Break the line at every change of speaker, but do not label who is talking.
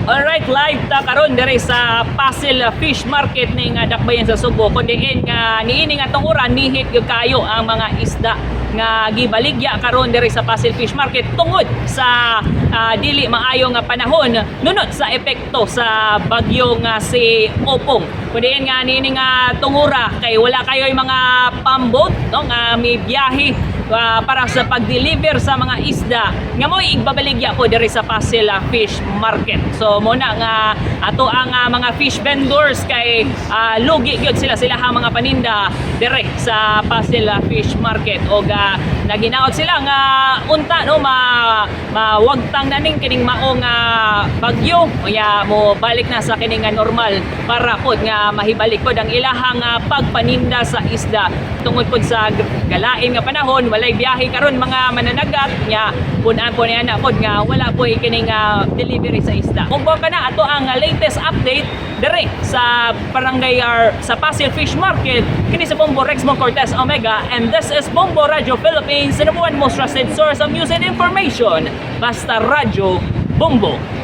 Alright, live ta karon diri sa Pasil Fish Market ning Dakbayan sa Sugbo, kun diin nga niini nga tunguran nihit gyud kayo ang mga isda nga gibaligya karon diri sa Pasil Fish Market tungod sa dili maayo nga panahon nunot sa epekto sa bagyo nga si Opong. Kun diin nga niini nga tungura kay wala kayo'y mga pambot, no, nga may biyahe para sa pag-deliver sa mga isda nga mo'y igbabaligya po diri sa Pasil Fish Market. So mo na nga ato ang mga fish vendors kay lugi gyud sila sila ang mga paninda diri sa Pasil Fish Market og naginaot sila nga unta, no, ma mawagtang na ning kining mao nga bagyo, unya mo balik na sa kining nga normal para pod nga mahibalik pod ang ilahang pagpaninda sa isda. Tungod pod sa galain nga panahon, walay biyahe karon mga mananagat nya pun-an po niya na pod nga wala po kining delivery sa isda. Kung ka na ato ang latest update diri sa barangay or sa Pasil Fish Market, kini sa Bombo Rexmo Cortez Omega, and this is Bombo Radio Philippines, the number one most trusted source of news and information. Basta Radyo Bombo.